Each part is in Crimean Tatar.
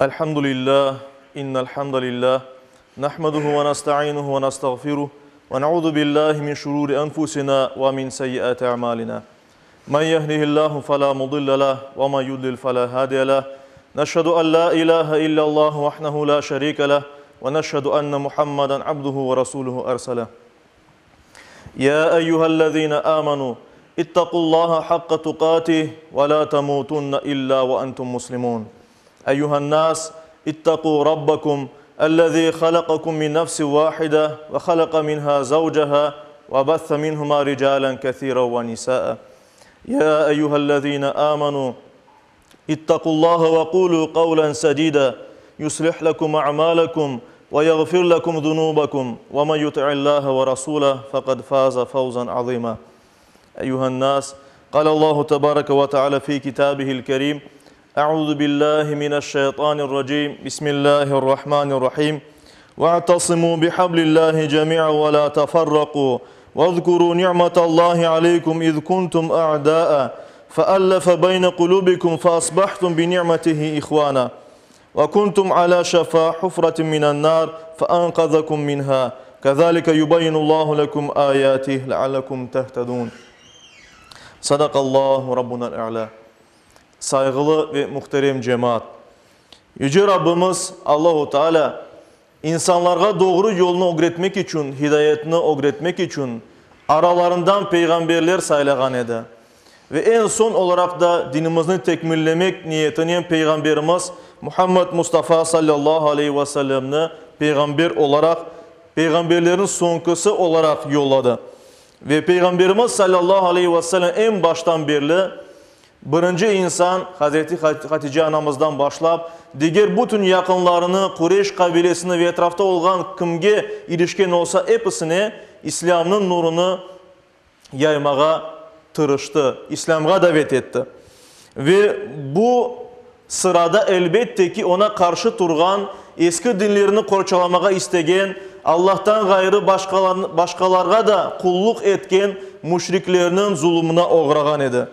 الحمد لله إن الحمد لله نحمده ونستعينه ونستغفره ونعوذ بالله من شرور أنفسنا ومن سيئات أعمالنا من يهده الله فلا مضل له ومن يضلل فلا هادي له نشهد أن لا إله إلا الله وحده لا شريك له ونشهد أن محمدا عبده ورسوله أرسله يا أيها الذين آمنوا اتقوا الله حق تقاته ولا تموتن إلا وأنتم مسلمون أيها الناس اتقوا ربكم الذي خلقكم من نفس واحدة وخلق منها زوجها وبث منهما رجالا كثيرا ونساء يا أيها الذين آمنوا اتقوا الله وقولوا قولا سديدا يصلح لكم أعمالكم ويغفر لكم ذنوبكم ومن يطع الله ورسوله فقد فاز فوزا عظيما أيها الناس قال الله تبارك وتعالى في كتابه الكريم أعوذ بالله من الشيطان الرجيم بسم الله الرحمن الرحيم واعتصموا بحبل الله جميعا ولا تفرقوا واذكروا نعمة الله عليكم إذ كنتم أعداء فألف بين قلوبكم فأصبحتم بنعمته إخوانا وكنتم على شفا حفرة من النار فأنقذكم منها كذلك يبين الله لكم آياته لعلكم تهتدون صدق الله ربنا الأعلى Sayğılı ve muhterem cemaat! Yüce Rabbimiz Allahu Teala insanlarğa doğru yolnı ögretmek içün, hidayetni ögretmek içün aralarından peyğamberler saylağan edi. Ve eñ soñ olaraq da dinimizni tekmillemek niyetinen Peyğamberimiz Muhammed Mustafa sallallahu aleyhi ve sellemni peyğamber olaraq, peyğamberlerniñ soñkisi olaraq yolladı. Ve Peyğamberimiz sallallahu aleyhi ve sellem eñ baştan berli birinci insan, Hazreti Hatice anamızdan başlap, diger bütün yaqınlarını, Qureyş qabilesini ve etrafta olğan kimge irişken olsa episine İslâmnıñ nurunı yaymağa tırıştı, İslâmğa davet etti. Ve bu sırada, elbette ki, oña qarşı turğan, eski dinlerini qorçalamağa istegen, Allahtan ğayrı başqalarğa da qulluq etken müşriklerniñ zulumına oğrağan edi.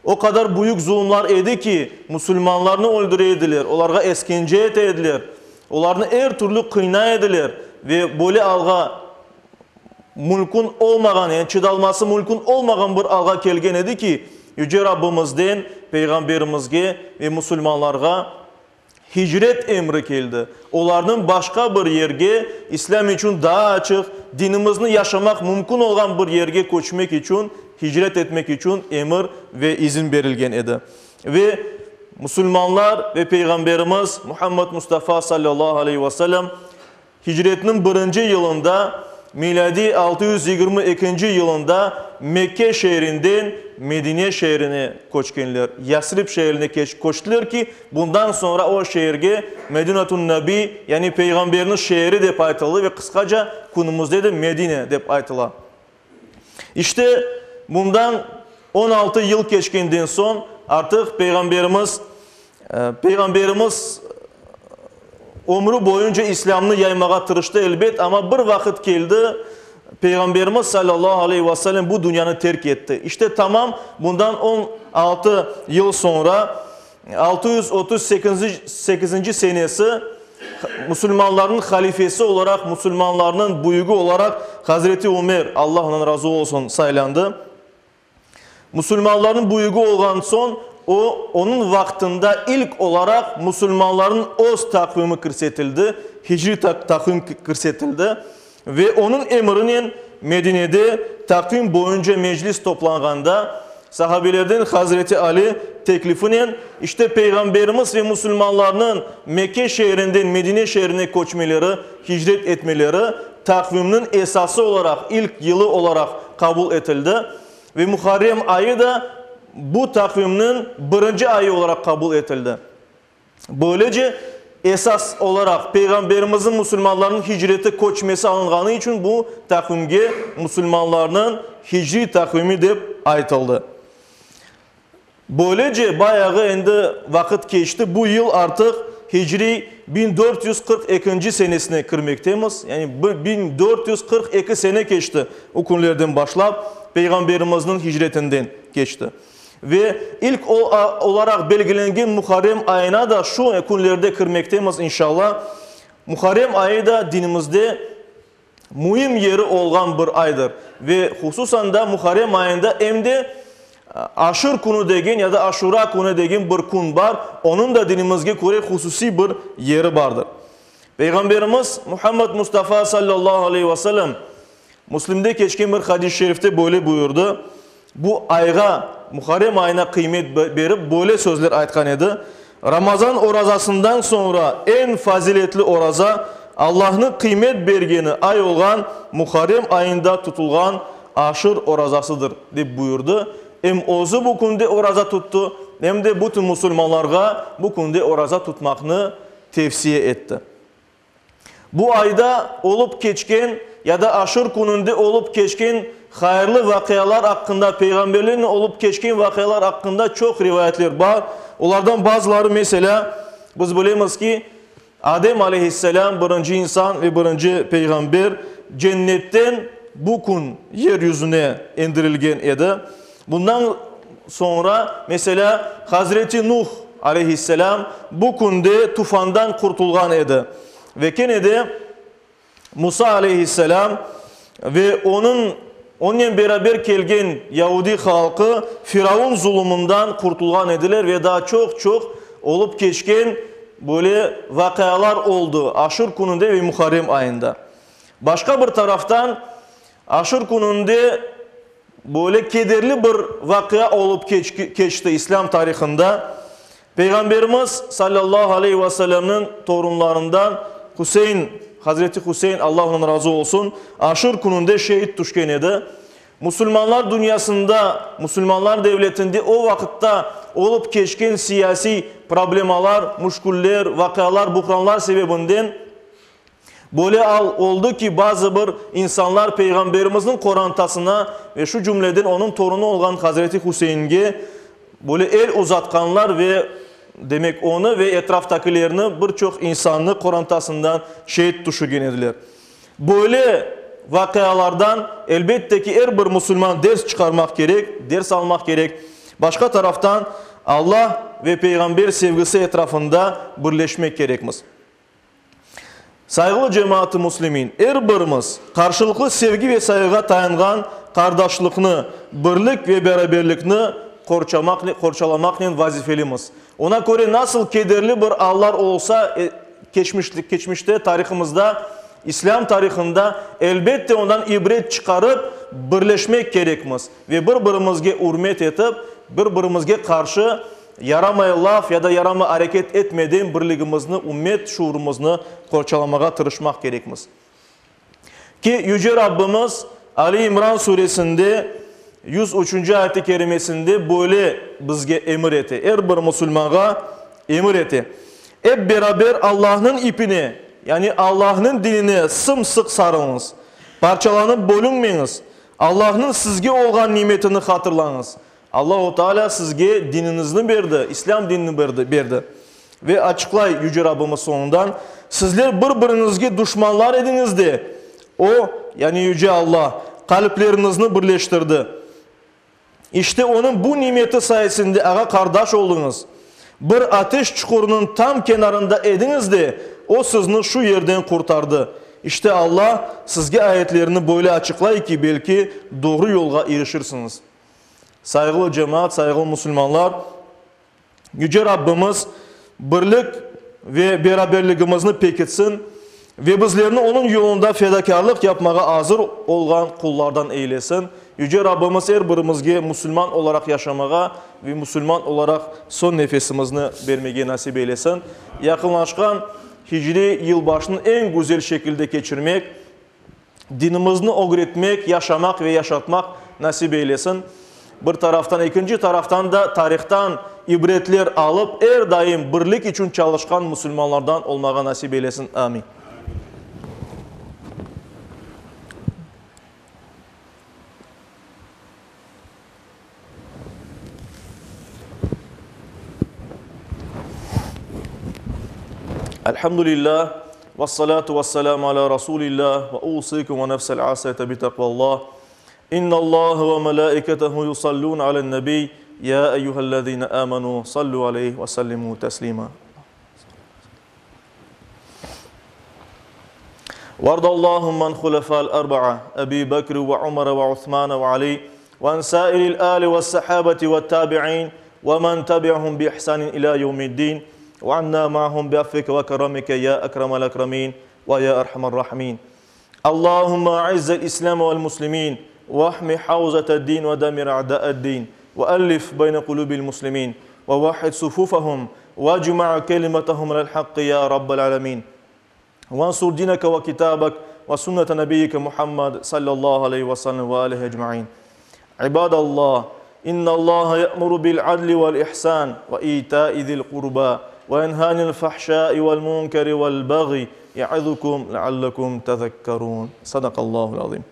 O qadar büyük zulumlar edi ki, musulmanlarnı öldüre ediler, olarğa eskence ete ediler, olarnı er türlü qıynay ediler ve böyle alğa mülkün olmağan, yani çıdalması mülkün olmağan bir alğa kelgen edi ki, Yüce Rabbimizden Peyğamberimizge ve musulmanlarğa hicret emri keldi. Olarnıñ başqa bir yerge, İslâm içün daa açıq, dinimizni yaşamaq mümkün olğan bir yerge köçmek içün, hicret etmek içün emir ve izin berilgen edi. Ve musulmanlar ve Peyğamberimiz Muhammed Mustafa sallallahu aleyhi ve sellem Hicretniñ birinci yılında, milâdiy 622 yılında Mekke şeerinden Medine şeerine köçkenler. Yasrib şeerine köçtiler ki, bundan soñra o şeerge Medinatun-Nabi, yani Peyğamberniñ şeeri dep aytıldı ve qısqaca künümizde de Medine dep aytıla. İşte, bundan 16 yıl keçkenden soñ artıq Peyğamberimiz, Peyğamberimiz ömrü boyunca İslâmnı yaymağa tırıştı, elbet, amma bir vaqıt keldi, Peyğamberimiz salâllahu aleyhi ve sellem bu dünyanı terk etti. İşte, tamam bundan 16 yıl soñra, 638 senesi, Musulmanlarnıñ halifesi olaraq, musulmanlarnıñ büyügi olaraq Hazreti Ömer, Allah ondan razı olsun, saylandı. Musulmanlarnıñ büyügi olğan soñ, o, onıñ vaqtında ilk olaraq musulmanlarnıñ öz taqvimi kirsetildi, hicriy taqvim kirsetildi ve onıñ emrinen Medinede taqvim boyunca meclis toplanğanda, Sahabelerden Hazreti Ali teklifinen, işte Peyğamberimiz ve musulmanlarnıñ Mekke şeerinden Medine şeerine köçmeleri, hicret etmeleri taqvimniñ esası olaraq, ilk yılı olaraq qabul etildi ve Muharrem ayı da bu taqvimniñ birinci ayı olaraq qabul etildi. Böylece, esas olaraq Peyğamberimizniñ musulmanlarnıñ hicreti köçmesi alınğanı içün bu taqvimge musulmanlarnıñ hicriy taqvimi dep aytıldı. Böylece, bayağı endi vaqıt keçti, bu yıl artıq hicriy 1442 senesine kirmektemiz, yani 1442 sene keçti o künlerden başlap, Peyğamberimizniñ hicretinden keçti. Ve ilk olaraq belgilengen Muharrem ayına da şu künlerde kirmektemiz, inşallah. Muharrem ayı da dinimizde müim yeri olğan bir aydır. Ve hususan da Muharrem ayında em de Aşır künü degen ya da Aşura künü degen bir kün bar, onıñ da dinimizge köre hususiy bir yeri bardır. Peyğamberimiz Muhammed Mustafa sallallahu aleyhi ve sellem Müslimde keçken bir hadis-i şerifte böyle buyurdı, Bu ayğa, Muharrem ayına qıymet berip böyle sözler aytqan edi, Ramazan orazasından soñra eñ faziletli oraza, Allahnıñ qıymet bergeni ay olğan Muharrem ayında tutulğan Aşır orazasıdır, dep buyurdı. Em özü bu künde oraza tuttı, em de bütün musulmanlarğa bu künde oraza tutmaqnı tevsiye etti. Bu ayda olıp keçken ya da Aşır kününde olıp keçken hayırlı vaqialar aqqında, peyğamberlernen olıp keçken vaqialar aqqında çoq rivayetler bar. Olardan bazıları, meselâ, biz bilemiz ki, Adem aleyhisselâm, birinci insan ve birinci peyğamber, cennetten bu kün yer yüzüne endirilgen edi. Bundan soñra, meselâ, Hazreti Nuh, aleyhisselâm, bu künde tufandan qurtulğan edi. Ve kene de Musa, aleyhisselâm, ve onıñ, onnen beraber kelgen yaudiy halqı Firavun zulumından qurtulğan ediler ve daa çoq-çoq olıp keçken böyle vaqialar oldı Aşır kününde ve Muharrem ayında. Başqa bir taraftan, Aşır kününde Böyle kederli bir vaqia olıp keçti İslâm tarihında. Peyğamberimiz, salâllahu aleyhi ve sellemniñ torunlarından Hüseyin, Hazreti Hüseyin, Allah ondan razı olsun, Aşır kününde şehit tüşken edi. Musulmanlar dünyasında, musulmanlar devletinde o vaqıtta olıp keçken siyasiy problemalar, müşküller, vaqialar, buhranlar sebebinden, Böyle al oldı ki, bazı bir insanlar Peyğamberimizniñ qorantasına ve şu cümleden onıñ torunı olğan Hazreti Hüseyinge böyle el uzatqanlar ve, demek, onı ve etraftakilerni, bir çoq insannı qorantasından şehit tüşürgen ediler. Böyle vaqialardan, elbette ki, er bir musulman ders çıqarmaq kerek, ders almaq kerek. Başqa taraftan, Alla ve Peyğamber sevgisi etrafında birleşmek kerekmiz. Sayğılı cemaat-ı müslimin, er birimiz qarşılıqlı sevgi ve sayğığa tayanğan qardaşlıqnı, birlik ve beraberlikni qorçalamaqnen vazifelimiz. Ona köre nasıl kederli bir allar olsa keçmişte, tarihımızda, İslâm tarihında, elbette ondan ibret çıqarıp, birleşmek kerekmiz ve bir-birimizge ürmet etip, bir-birimizge qarşı Yaramay laf ya da yaramay areket etmeden birligimizni, ümmet şuurımıznı qorçalamağa tırışmaq kerekmiz. Ki, Yüce Rabbimiz Ali İmran suresinde 103-nci ayet-i kerimesinde böyle bizge emir ete, er bir musulmanğa emir ete, Ep beraber Allahnıñ ipine, yani Allahnıñ dinine sım-sıq sarılıñız, parçalanıp bölünmeñiz, Allahnıñ sizge olğan nimetini hatırlañız, Allahu Teala sizge diniñizni berdi, İslâm dinini berdi, berdi. Ve açıqlay Yüce Rabbimiz soñundan, Sizler bir-biriñizge duşmanlar ediñiz de, O, yani Yüce Alla, qalpleriñizni birleştirdi. İşte Onıñ bu nimeti sayesinde ağa-qardaş oldıñız. Bir ateş çuqurınıñ tam kenarında ediñiz de, O sizni şu yerden qurtardı. İşte Alla sizge ayetlerini böyle açıqlay ki, belki doğru yolğa irişirsiñiz. Sayğılı cemaat, sayğılı musulmanlar, Yüce Rabbimiz birlik ve beraberligimizni pekitsin ve bizlerni Onıñ yolunda fedakârlıq yapmağa azır olğan qullardan eylesin. Yüce Rabbimiz er birimizge musulman olaraq yaşamağa ve musulman olaraq soñ nefesimizni bermege nasip eylesin. Yaqınlaşqan Hicriy yılbaşını eñ güzel şekilde keçirmek, Dinimizni ögretmek, yaşamaq ve yaşatmaq nasip eylesin. Bir taraftan, ekinci taraftan da tarihtan ibretler alıp, er daim birlik içün çalışqan musulmanlardan olmağa nasip eylesin. Amin. Elhamdülillah, vessalatu vesselamu ala Rasulillah, ve usikum ve nefsel asiyete bi taqvallah. İnna Allaha ve melaiketehu yusallun alen nebi. يا أيها الذين آمنوا صلوا عليه وسلموا تسليما وارض اللهم عن خلفاء الأربعة أبي بكر وعمر وعثمان وعلي وعن سائر الآل والصحابة والتابعين ومن تبعهم بإحسان إلى يوم الدين وعنا معهم بعفوك وكرمك يا أكرم الأكرمين ويا أرحم الراحمين اللهم أعز الإسلام والمسلمين واحمي حوزة الدين ودمر أعداء الدين وألف بين قلوب المسلمين ووحد صفوفهم واجمع كلمتهم على الحق يا رب العالمين وانصر دينك وكتابك وسنة نبيك محمد صلى الله عليه وسلم وآله أجمعين عباد الله إن الله يأمر بالعدل والإحسان وإيتاء ذي القربى وينهى عن الفحشاء والمنكر والبغي يعظكم لعلكم تذكرون صدق الله العظيم.